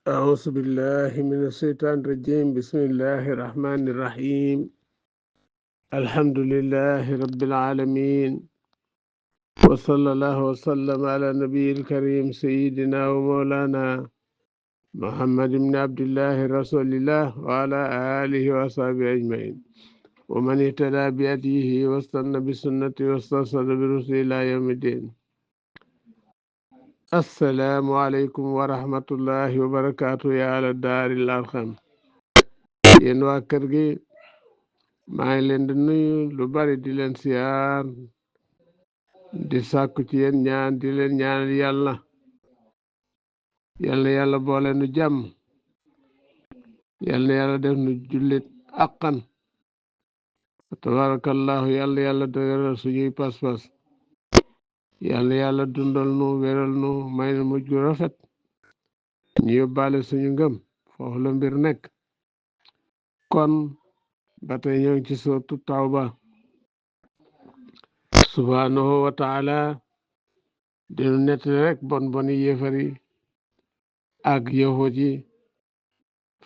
أعوذ بالله من الشيطان الرجيم بسم الله الرحمن الرحيم الحمد لله رب العالمين وصلى الله وسلم على النبي الكريم سيدنا ومولانا محمد بن عبد الله رسول الله وعلى آله وصحبه أجمعين ومن اهتدى بهديه واستنى بسنته واسترشد برسله إلى يوم الدين. السلام عليكم ورحمة الله وبركاته يا على الدار الأرحم. yéen waa kër gi maa ngi leen di nuyu lu bari di leen siyaar di sàkku ci yéen ñaan di leen ñaanal yàlla boole nu jàmm yàlla def nu jullit àqan tabarakallahu yàlla dëgëral suñuy pas-pas yàlla dundal nu wéral nu may nu mujj gu rafet ñu yóbbaale suñu ngëm foofu la mbir nekk. kon ba tey ñoo ngi ci sootu tawba subhanahu wa taala dinu nettali rek bon boni yéefar yi ak yahud yi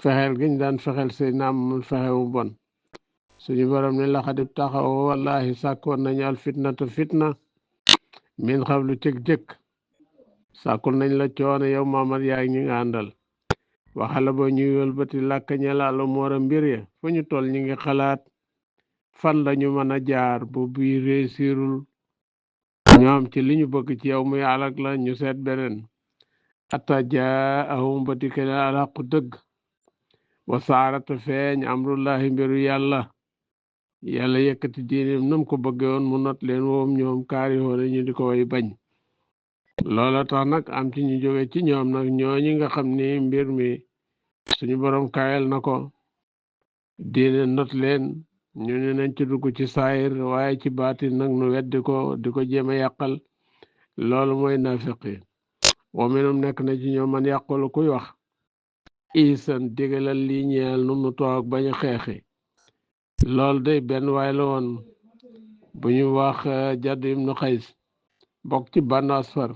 fexeel giñ daan fexeel say naam fexewu bon suñu borom ne laxad ibtaxaw wallahi sàkkoon nañu al fitnata fitna min xablu jëkk sàkkul nañ la coono yow Muhammad yaay ñi nga àndal waxala ba ñuy wëlbati làkk ñelaalo moora mbir ya fu ñu toll ñi ngi xalaat fan lañu mën a jaar bu bii réussirul ñoom ci li ñu bëgg ci yow muy alak la ñu seet beneen ata jaahum ba dikk ne alxaqu dëgg wa saarata feeñ amrullahi mbiru yàlla yëkkati diineem nam ko bëgge woon mu not leen woom ñoom kaari hoone ñu di ko way bañ loola tax nag am ci ñu jóge ci ñoom nag ñooñi nga xam ni mbir mi suñu borom kayal na ko diine not leen ñu ne nañ ci dugg ci saayir waaye ci baatin nag nu weddi ko di ko jéem a yàqal loolu mooy nafiqi wa minum nekk na ci ñoom man yàqulu kuy wax isan digalal lii ñeel nu toog bañ a xeexi loolu day benn waay la woon bu ñu wax Jadd ibnu Xays bokk ci Banu Asfar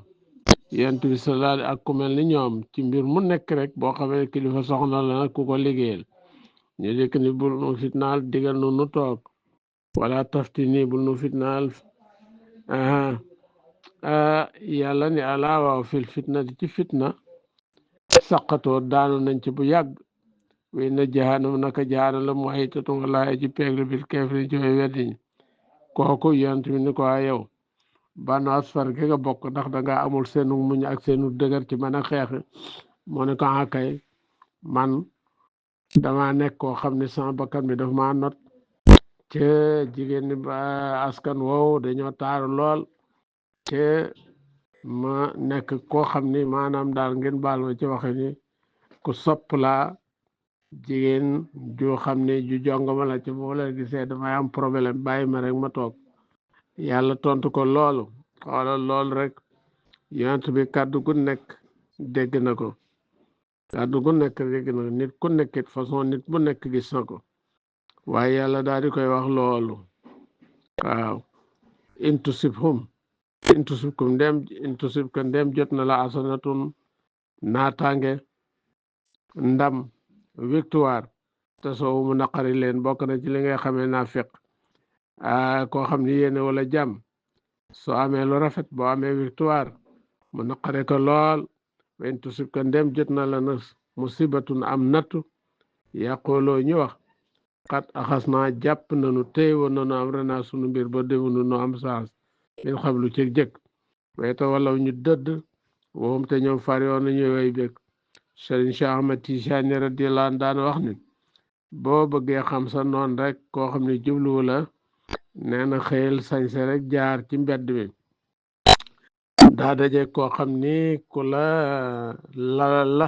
yonent bi sallallahu ak ku mel ni ñoom ci mbir mu nekk rek boo xamee kilifa soxna la nag ku ko liggéeyal ñu dikk ni bul nu fitnaal digal nu toog wala tafti nii bul nu fitnaal yàlla ni ala waaw fil fitna ci fitna saqatoo daanu nañ ci bu yàgg wéy na jahanam naka jaana la mu ay tatu nga laay ci peeglu bil keefri ci way weddiñ kooku yonent bi ni ko yow Banu Asfar gi nga bokk ndax danga amul seenu muñ ak seenu dëgër ci mën a xeex moo ne ko kay man dama nekk koo xam ne sama bakkan bi daf ma not te jigéen ñi ba askan woowu dañoo taaru lool te ma nekk koo xam ni maanaam daal ngeen baal ma ci waxe ni ku sopp laa jigéen ju xam ne ju jongama la ci boo la gisee damay am problème bàyyi ma rek ma toog yàlla tontu ko loolu xoolal loolu rek yonent bi kàddu gu nekk dégg na ko kàddu gu nekk dégg na ko nit ku nekkit façon nit bu nekk gis na ko waaye yàlla daal di koy wax loolu waaw intusib ko ndem jot na la asanatun naataange ndam victoire te soo mu naqari leen bokk na ci li ngay xamee naafiq koo xam ni yéene wala jàmm soo amee lu rafet boo amee victoire mu naqare ko lool wen tusib ko ndem jot na la na musibatun am nattu yàqooloo ñu wax xat axas naa jàpp nanu téy woon nanu am rena sunu mbir ba déwunu nu am saas min xam lu ci jëkk wayta walaw ñu dëdd woom te ñoom far yoon nañu way bég Sëriñ Cheikh Ahmad Tijaani radiyallaahu anhu daan wax ni boo bëggee xam sa noon rek koo xam ne jubluwu la nee na xëyal sañse rek jaar ci mbedd mi daa daje koo xam ni ku la lalal la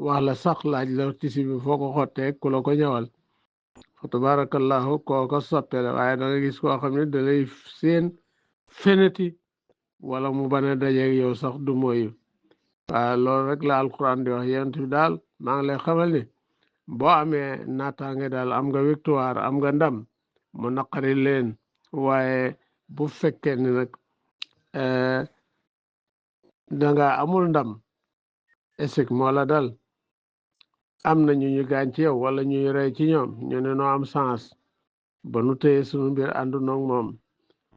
wax la sax laaj la tisi bi foo ko xottee ku la ko ñëwal fa tabarakallahu kooko soppe la waaye da nga gis koo xam ne da lay seen feneti wala mu bane dajeeg yow sax du moyu waaw loolu rek la alquran di wax yonent bi daal maa ngi lay xamal ni boo amee naataange daal am nga victoire am nga ndam mu naqari leen waaye bu fekkee ni nag danga amul ndam échec moo la dal am na ñu gaañ ci yow wala ñuy rey ci ñoom ñu ne noo am chance ba nu téye sunu mbir àndu noog moom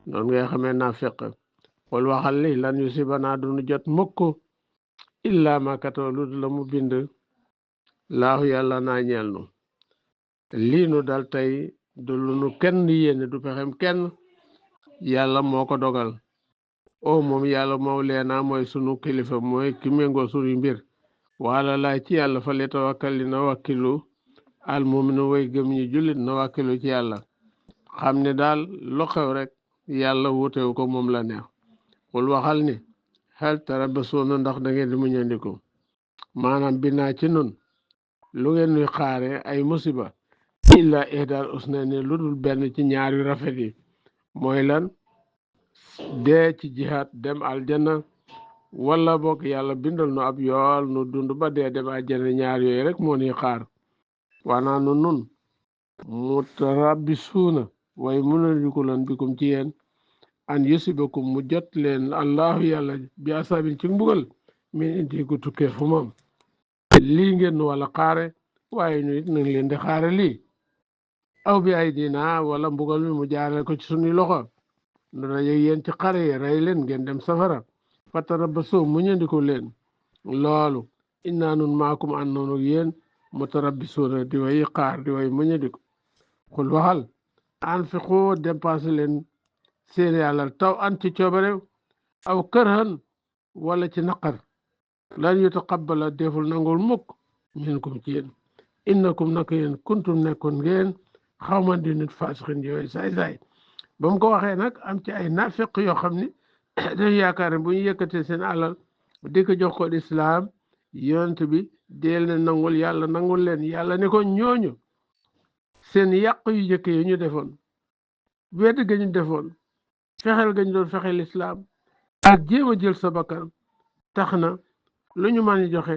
noonu ngay xamee naafeq wal waxal li lan yu si banaa dunu jot mukk illa ma katoo lu la mu bind laahu yàlla naa ñeel nu lii nu dal tey du lu nu kenn yéene du pexem kenn yàlla moo ko dogal o moom yàlla moom leena mooy sunu kilifa mooy ki méngoo sunuy mbir wala laay ci yàlla fa li tawakkal li na wakkilu al muminu way gëm ñi jullit na wakkilu ci yàlla xam ne daal lu xew rek yàlla wutewu ko moom la neex xul waxal ni xel tarabasuuna ndax da ngeen di muñandiku maanaam binaa ci nun lu ngeen nuy xaare ay musiba illa ihdal usnayni lu dul benn ci ñaar yu rafet yi mooy lan dee ci jihaad dem aljanna wala bokk yàlla bindal nu ab yool nu dund ba dee dem aljanna ñaar yooyu rek moo nuy xaar waanaa nu nun mutarabbisuuna way munandiku lan bikum ci yéen an yusibakum mu jot leen allahu yàlla bi asabin ci mbugal min indi gu tukkee fu moom lii ngeen nu wala xaare waaye ñu it nañ leen di xaare lii aw bi ay dina wala mbugal mi mu jaarale ko ci sunuy loxo nu daje yéen ci xare yi rey leen ngeen dem safara fatarabbasu muñandiku leen loolu innaa nun maakum ànd noonu ak yéen mutarabbisuuna di way xaar di way muñandiku xul waxal anfiqu dépensé leen seen yàlla taw an ci coobare aw kërhan wala ci naqar lan yutaqabbala deful nangul mukk minkum ci yéen innakum naka yéen kuntum nekkoon ngeen xawman di nit faasixin yooyu saay-saay ba mu ko waxee nag am ci ay nafiq yoo xam ni dañu yaakaar ne bu ñu yëkkatee seen alal di ko jox ko lislaam yonent bi deel ne nangul yàlla nangul leen yàlla ne ko ñooñu seen yàq yu jëkk yi ñu defoon wedd ga ñu defoon fexeel ga ñu doon fexe lislaam ak jéem a jël sa bakkan tax na lu ñu mën a joxe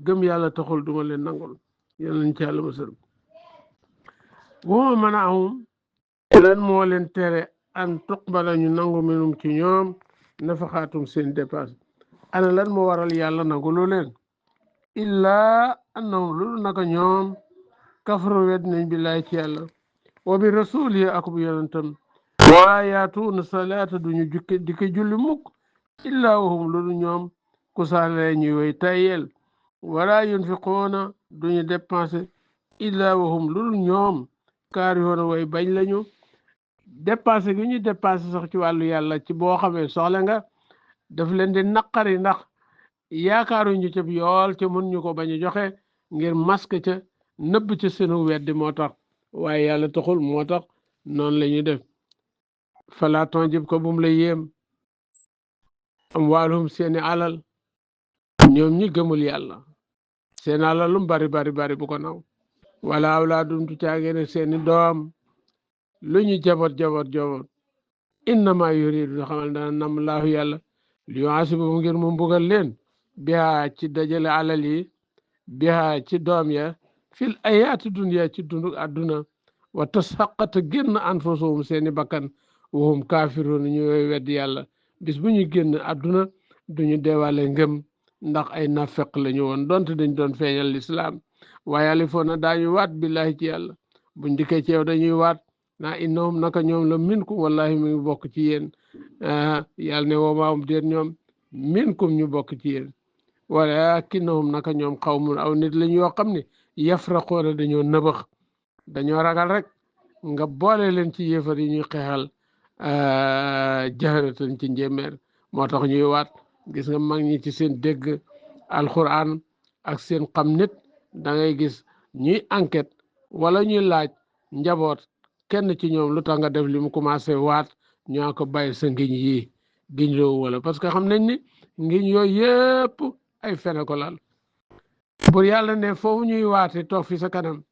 gëm yàlla taxul duma leen nangul yal nañ ci yàlla musal woo mën a amum lan moo leen tere an tuqbala ñu nangu minum ci ñoom nafaxaatum seen dépense ana lan moo waral yàlla nangu lu leen illaa annahum loolu naka ñoom kafaru wedd nañ billaay ci yàlla wa bi rasuli akub yonentam waa yaatuuna salaata duñu jukki di ko julli mukk illaa wahum loolu ñoom kusaale ñuy way tayel wala yunfiquuna duñu dépensé illaa wahum loolu ñoom kaarihoona way bañ lañu dépensé gi ñu dépensé sax ci wàllu yàlla ci boo xamee soxla nga daf leen di naqari ndax yaakaaruñu ca yool ca mën ñu ko bañ a joxe ngir masque ca nëbb ca seenu weddi moo tax waaye yàlla taxul moo tax noonu la ñuy def fala tonjib ko bum la yéem am waalum seeni alal ñoom ñi gëmul yàlla seen alal lum bari bari bari bu ko naw wala awlaadum tu caagéene seeni doom lu ñu jabot jabot innama yuridu xamal dana nam laahu yàlla li yuasibu ngir mu mbugal leen bihaa ci dajale alal yi bihaa ci doom ya fil ayaati dunya ci dundu àdduna wa tasxaqata génn anfusuhum seeni bakkan wahum kaafiruun ñu yooyu weddi yàlla bis bu ñu génn àdduna duñu deewaale ngëm ndax ay nafeq la ñu woon donte dañ doon feeñal lislaam waaye alifoona daañu waat billahi ci yàlla buñ dikkee ci yow dañuy waat naa innahum naka ñoom la minkum wallahi mi ngi bokk ci yéen yàlla ne woomaam déet ñoom minkum ñu bokk ci yéen walakinnahum naka ñoom xawmun aw nit la ñu yoo xam ne yafraqoona dañoo nëbax dañoo ragal rek nga boole leen ci yéefar yi ñuy xeexal jaharatan ci njéeméer moo tax ñuy waat gis nga mag ñi ci seen dégg alquran ak seen xam nit da ngay gis ñuy enquête wala ñuy laaj njaboot kenn ci ñoom lu tax nga def li mu commencé waat ñoo ko bàyyi sa ngiñ yi giñ loo wala parce que xam nañ ni ngiñ yooyu yëpp ay fene ko lal pour yàlla ne foofu ñuy waate toog fi sa kanam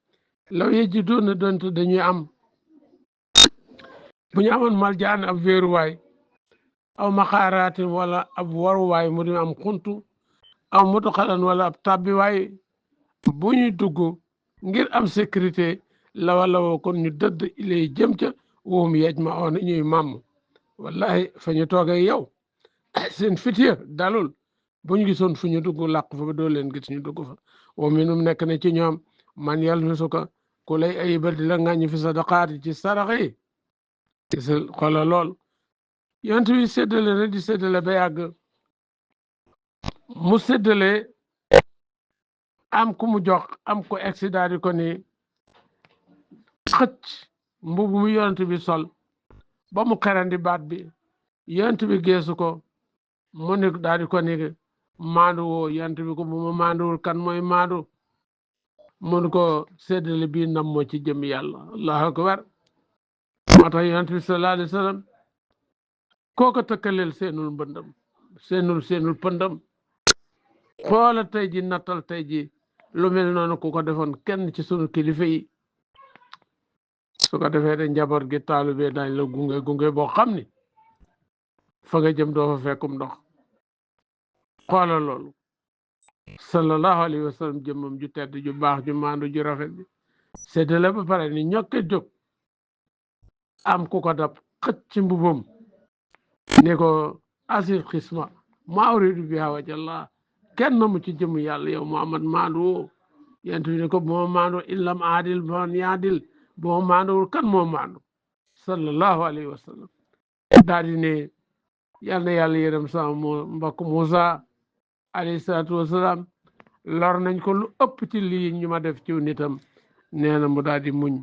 law ye ji doon na donte dañuy am bu ñu amoon mal jaan ab wéeruwaay aw maxaaraatin wala ab waruwaay mu di am xuntu aw mutu xalan wala ab tàbbiwaay bu ñuy dugg ngir am sécurité lawa kon ñu dëdd ilay jëm ca woom yeej ma oon ñuy màmm wallahi fa ñu toogee yow seen fitiya dalul buñ gisoon fu ñu dugg làq fa ba doo leen gis ñu dugg fa wa minum nekk na ci ñoom man yalmisuka ku lay ayibal di la ŋàññi fi sadaqaat ci sarax yi gisal xoola lool yonent bi séddale na di séddale ba yàgg mu séddale am ku mu jox am ko accident di ko ni xëcc mbubu mu yonent bi sol ba mu xerandi baat bi yonent bi geesu ko mu ni daal di ko ni maandu woo yonent bi ko bu ma maanduwul kan mooy maandu mun ko séddale bii nam moo ci jëm yàlla allahu akbar moo tax yonent bi sallallahu alayhi wa sallam kooko tëkkaleel seenul mbëndam seenul pëndam xoola tey ji nattal tey ji lu mel noonu ku ko defoon kenn ci sunu kilifa yi su ko defee de njaboot gi taalibe dañ la gunge boo xam ni fa nga jëm doo fa fekkum ndox xoola loolu sallallahu alayhi wa sallam jëmmam ju tedd ju baax ju maandu ju rafet bi séddale ba pare ni ñokke jóg am ku ko dab xëcc ci mbubam ne ko asir xisma maa uridu biha wajhallah kenn mu ci jëmm yàlla yow Muhammad maandu woo yent bi ne ko bu ma maandu illam aadil bon yaadil bu ma maanduwul kan moo maandu sallallahu alayhi wa sallam daal di ne yal na yàlla yërëm sama mbokk Moussa alayhi salaatu wasalaam lor nañ ko lu ëpp ci lii ñu ma def ci nitam nee na mu daal di muñ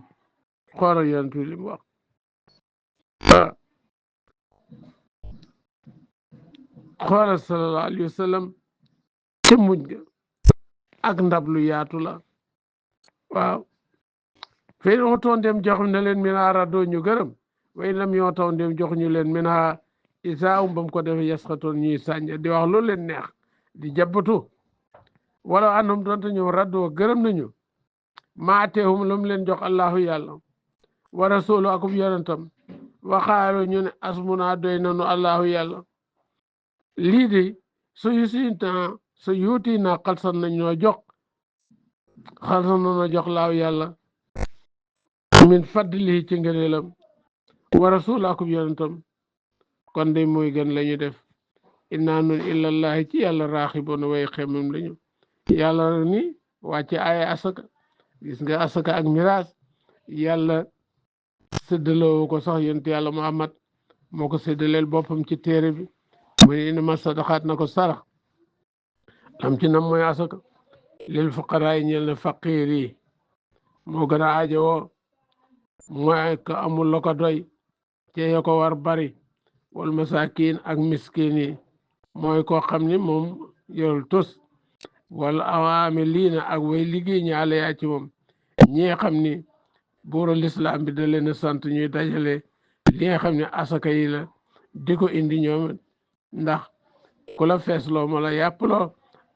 xoolal yonent bi li mu wax xoolal sallallahu alayhi wa sallam ca muñ ga ak ndab lu yaatu la waaw fay oo toon dem jox na leen min ha radoo ñu gërëm way lam yoo taw dem jox ñu leen min ha isaawum ba mu ko defee yasxatoon ñuy sàññ di wax loolu leen neex di jabbatu wala anam doonte ñoom raddoo gërëm nañu maateehum lu mu leen jox allahu yàlla wa rasulu akub yonentam waxaalo ñu ne asmuna doy nanu allahu yàlla lii de su yuuti naa xalsan nañ noo jox xalsan nanoo jox laahu yàlla min fadlihi ci ngëneelam wa rasulu akub yonentam kon de mooy gën lañu def inna nun illallahi ci yàlla raaxiboon way xemam lañu yàlla ni wàcce aaya asaka gis nga asaka ak miraas yàlla séddaloo ko sax yonent yàlla Muhammad moo ko séddaleel boppam ci téere bi mu ne inama sadaqaat na ko sarax lam ci nam mooy asaka lil fuqaraa yi ñeel na faqiir yi moo gën a aajowoo mooy ko amul la ko doy cee ya ko war bari wal masaakin ak miskin yi mooy koo xam ni moom yorul tus wala awaamiliina ak way liggéey ñaale yaa ci moom ñi nga xam ni buuru lislaam bi da leen a sant ñuy dajale li nga xam ne asaka yi la di ko indi ñoom ndax ku la feesloo ma la yàpploo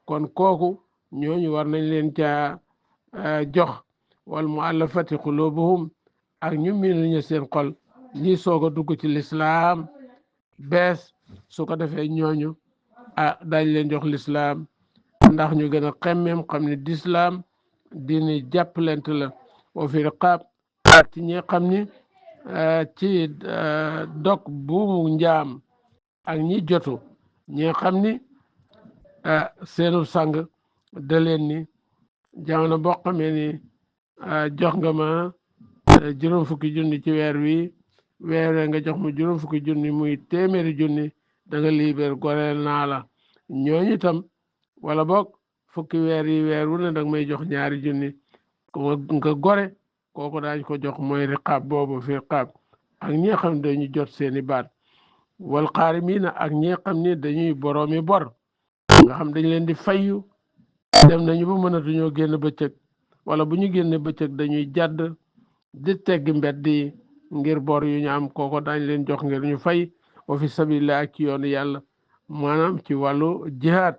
kon kooku ñooñu war nañ leen caa jox wal muallafati qulubuhum ak ñu miinu ñu seen xol ñi soog a dugg ci lislaam bees su ko defee ñooñu dañ leen jox lislaam ndax ñu gën a xemmeem xam ne lislaam diini jàppalante la wa fi riqaab ak ci ñi xam ni ci dog buumu njaam ak ñi jotu ñi xam ni seenu sang da leen ni jamono boo xamee ni jox nga ma juróom fukki junni ci weer wi weer nga jox ma juróom fukki junni muy téeméeri junni da nga libér goreel naa la ñooñu itam wala boog fukki weer yi weer wu ne danga may jox ñaari junni nga gore kooku daañ ko jox mooy riqaab boobu fi riqaab ak ñi xam ne dañuy jot seeni baat wal xaarimiina ak ñi xam ni dañuy boroomi bor nga xam dañ leen di fayyu dem nañu ba mënatuñoo génn bëccëg wala bu ñu génne bëccëg dañuy jàdd di teggi mbedd yi ngir bor yu ñu am kooko dañ leen jox ngir ñu fay wa fi sabilillah ak ci yoonu yàlla maanaam ci wàllu jihaad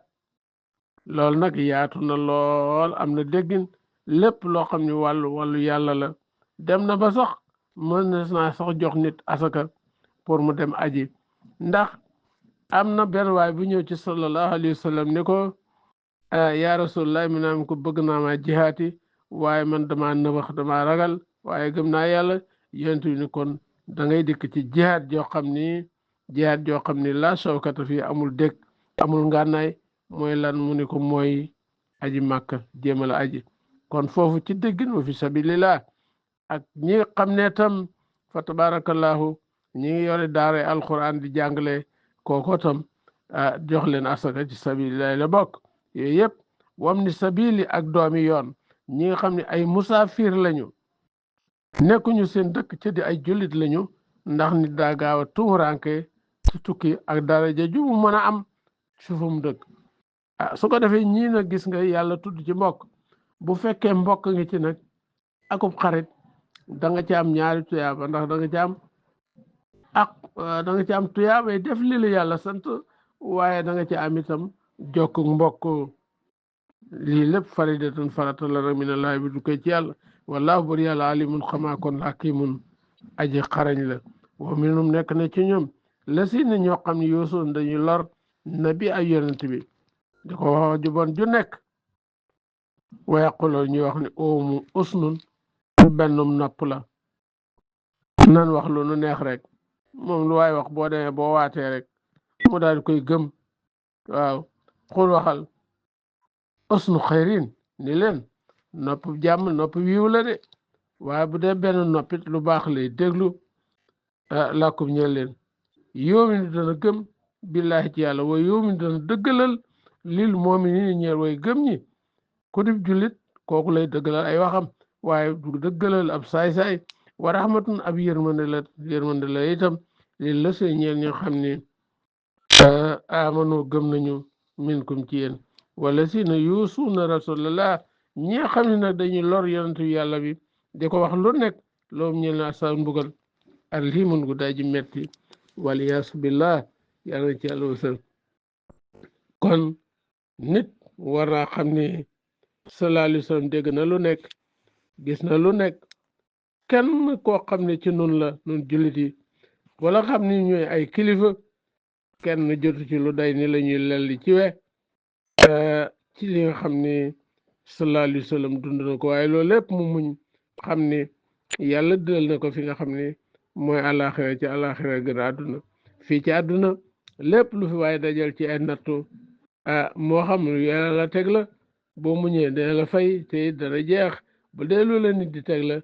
loolu nag yaatu na lool am na déggin lépp loo xam ne wàllu yàlla la dem na ba sax mën naa sax jox nit asaka pour mu dem aji ndax am na benn waay bu ñëw ci sallallahu alayhi wa sallam ni ko yaa rasulullah mi naam ko bëgg naa ma jihaati waaye man dama nëbax dama ragal waaye gëm naa yàlla yonent bi ni kon da ngay dikk ci jihaad joo xam ni la shawkata fii amul dëkk amul ngànnaay mooy lan mu ni ko mooy aji màkka jéemal aji kon foofu ci déggin wa fi sabilillah ak ñi xam ne tam fa tabarakallahu ñi ngi yore daara alquran di jàngale kooko tam jox leen asaka ci sabilillah la bokk yooyu yëpp wam ni sabili ak doomi yoon ñi nga xam ne ay musaafir lañu nekkuñu seen dëkk ci di ay jullit lañu ndax nit daa gaaw a tumuranke ci tukki ak daraja ju mu mën a am ci fu mu dëkk su ko defee ñii nag gis nga yàlla tudd ci mbokk bu fekkee mbokk ngi ci nag akub xarit da nga ci am ñaari tuyaaba ndax da nga ci am da nga ci am tuyaaba def li la yàlla sant waaye da nga ci am itam jokk mbokk lii lépp faridatun farata la rek minallahi bi du koy ci yàlla wallahu bur yàlla alimun xamaa kon hakimun aji xarañ la wa minum nekk na ci ñoom la si ne ñoo xam ne yoosoon dañuy lor nabi ay yonent bi di ko wax ju bon ju nekk wayaquloo ñuy wax ne oomu usnun bennum nopp la nan wax lu nu neex rek moom lu waay wax boo demee boo waatee rek mu daal di koy gëm waaw xul waxal usnu xayrin ni leen nopp jàmm nopp wiiw la de waaye bu dee benn noppit lu baax lay déglu làkkum ñeel leen yóomi dana gëm billaahi ci yàlla way yóomi dana dëggalal lil mu'miniina ñeel way gëm ñi ku dib jullit kooku lay dëggalal ay waxam waaye du dëggalal ab saay-saay wa rahmatun ab yërmande la itam lil la see ñeel ñoo xam ne amanu gëm nañu minkum ci yéen wala si na yuusuuna rasulallah ñi nga xam ne nag dañuy lor yonentu yàlla bi di ko wax lu nekk loolu ñeel na sa mbugal ak lii mun gu day ji metti waliyaasu billah yàlla na ci yàlla wasal kon nit war naa xam ne sallallahu alayhi wa sallam dégg na lu nekk gis na lu nekk kenn koo xam ne ci nun la nun jullit yi wala xam ni ñooy ay kilifa kenn jotu ci lu day ni la ñuy lelli ci we ci li nga xam ne sallallahu alayhi wa sallam dund na ko waaye loolu lépp mu muñ xam ne yàlla dël na ko fi nga xam ne mooy àllaaxira ci àllaaxira gën a àdduna fii ci àdduna lépp lu fi waaye dajal ci ay nattu moo xam lu yàlla la teg la boo muñee dana la fay te dana jeex bu dee lu la nit di teg la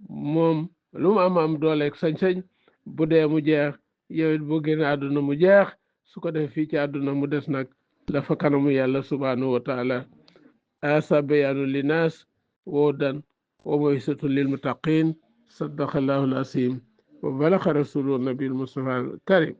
moom lu mu am dooleeg sañ-sañ bu dee mu jeex yow it boo génn àdduna mu jeex su ko def fii ci àdduna mu des nag la fa kanamu yàlla subhanahu wa taala asa bayaanu linaas woo dan wa moysatu lil muttaqin sadaqallahu al asim wa balaxa rasulu nabil mustafa al karim